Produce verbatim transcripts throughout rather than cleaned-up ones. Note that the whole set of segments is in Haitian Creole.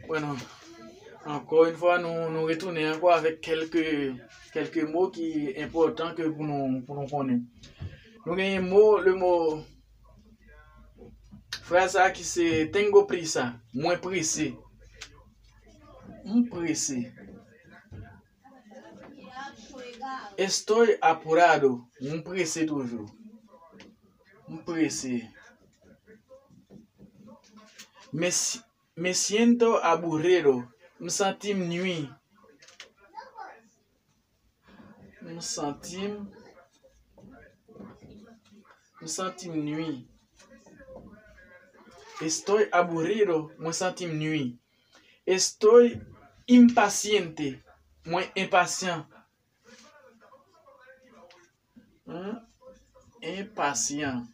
Bueno, ankò yon fwa, nou, nou retounen ankò avèk kèlke, kèlke mo ki enpòtan ke pou nou, pou nou konnen. Nou genyen mo, le mo, fraz sa ki se tengo prisa, mwen prese. M prese. Estoy apurado, m prese toujou. M prese. Me, si- me siento aburrido, m santi m nui. M santi m, m santi m nui. Estoy aburrido, mwen santi m nui. Estoy impaciente, mwen enpasyan. Hmm? Enpasyan.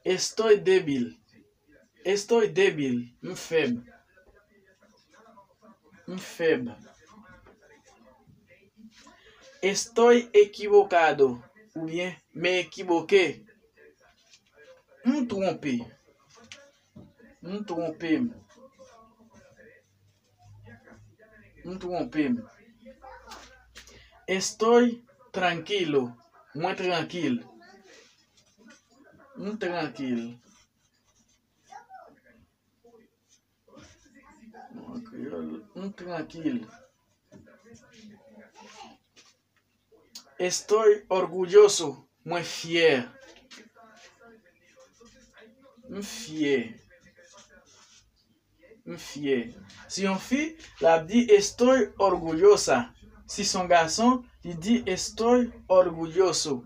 Estoy débil. Estoy débil. M fèb. M fèb. Estoy equivocado. Oubyen, me ekivoke. M twonpe. M twonpe m. M twonpe m. Estoy tranquilo. Mwen trankil. M trankil. An kreyòl, m trankil. Estoy orgulloso, mwen fyè. M fyè. M fyè. Si yon fi, l ap di estoy orgullosa. Si s on gason, li di estoy orgulloso.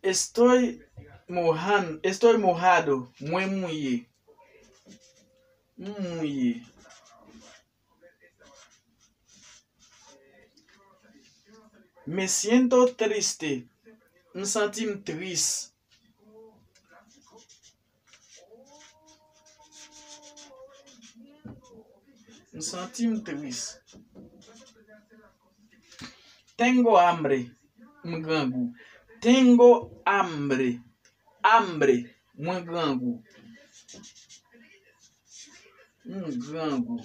Estoy mohan, estoy mojado, mwen mouye. M mouye. Me siento triste, m santi m tris. M santi m tris. Tengo hambre, m grangou. Tengo hambre, hambre, mwen grangou. M grangou.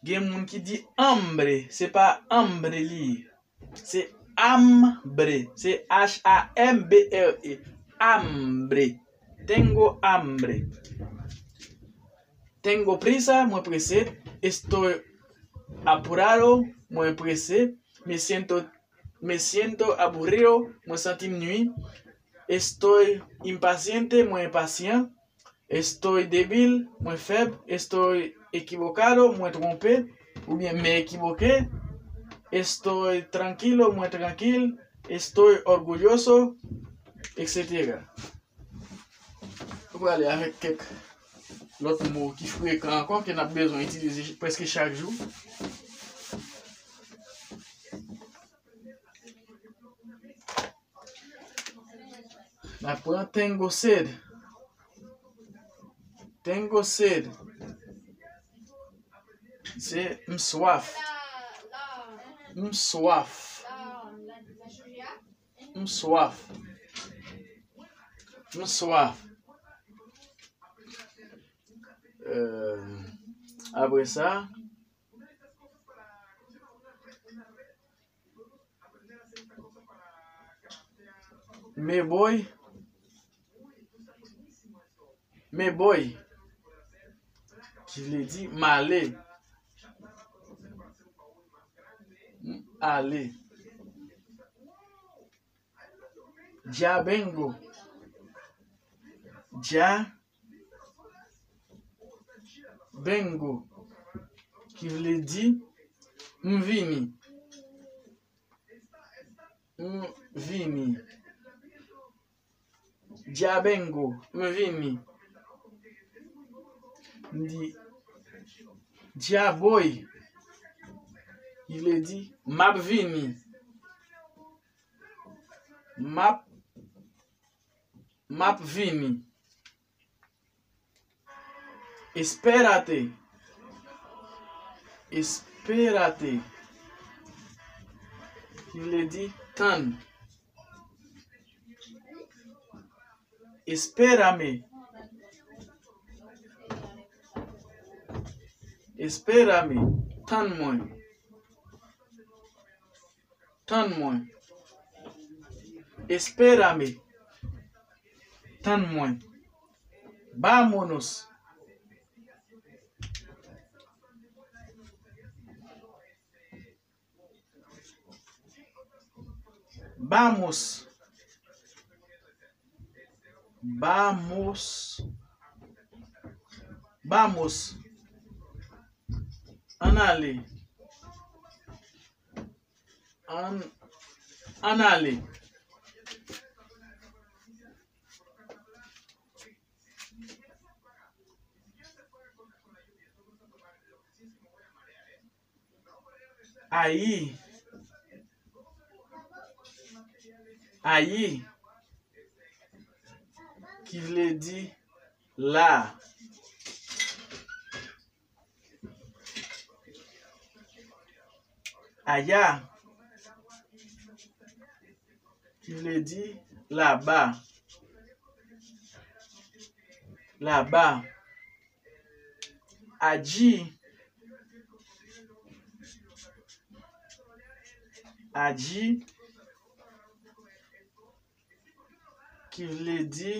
Gen moun ki di hambre, se pa hambre li ye. Se hambre, se H A M B R E. Hambre. Tengo hambre. Tengo prisa, mwen prese. Estoy apurado, mwen prese. Me siento, me siento aburrido, mwen santi m nui. Estoy impaciente, mwen enpasyan. Estoy débil, mwen fèb. Estoy equivocado, mwen twonpe, oubyen me ekivoke. Estoy tranquilo, mwen trankil. Estoy orgulloso, etsetera. Nou prale avèk kèk lòt mo ki frekan ankò, ke n ap bezwen itilize prèske chak jou. N ap pran tengo sed. Tengo sed. Se m swaf. M swaf. M swaf. M swaf. Euh, apre sa, me voy, me voy, ki vle di m ale. M ale. Ya vengo. Ya vengo, ki vle di m vini. M vini. Ya vengo, m vini. M di, ya voy, ki vle di m ap vini. M ap, m ap vini. Espérate. Espérate, ki vle di tann. Espérame. Espérame. Tann mwen. Tann mwen. Espérame. Tann mwen. Vámonos. Vamos. Vamos. Vamos. Ann ale. Ann, ann ale. Aí. Aí. Ki vle di la. Aya. Ki vle di laba. Laba. Aji. Aji. Ki vle di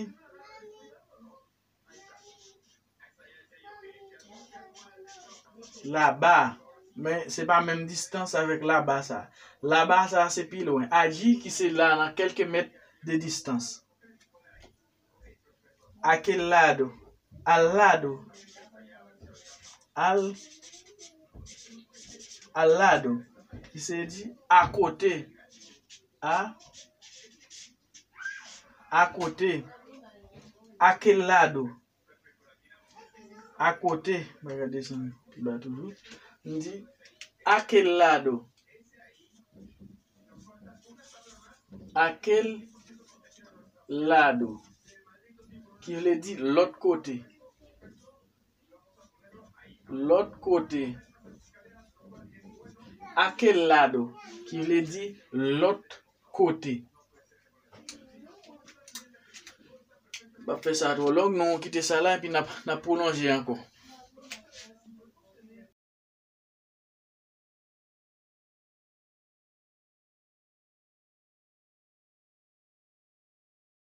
laba. Men se pa menm distans avèk laba sa. Laba sa se pi lwen. Aji ki se la nan kèlke mèt de distans. Aquel lado. Al lado. Al, al lado. Ki se di akote. A, akote. Aquel lado. Akote. Mwen gade sa pi ba toujou. M di aquel lado. Aquel lado. Ki vle di lòt kote. Lòt kote. Aquel lado. Ki vle di lòt kote. M p ap fè sa twò long, non, kite sa la, epi n ap, n ap pwolonje ankò.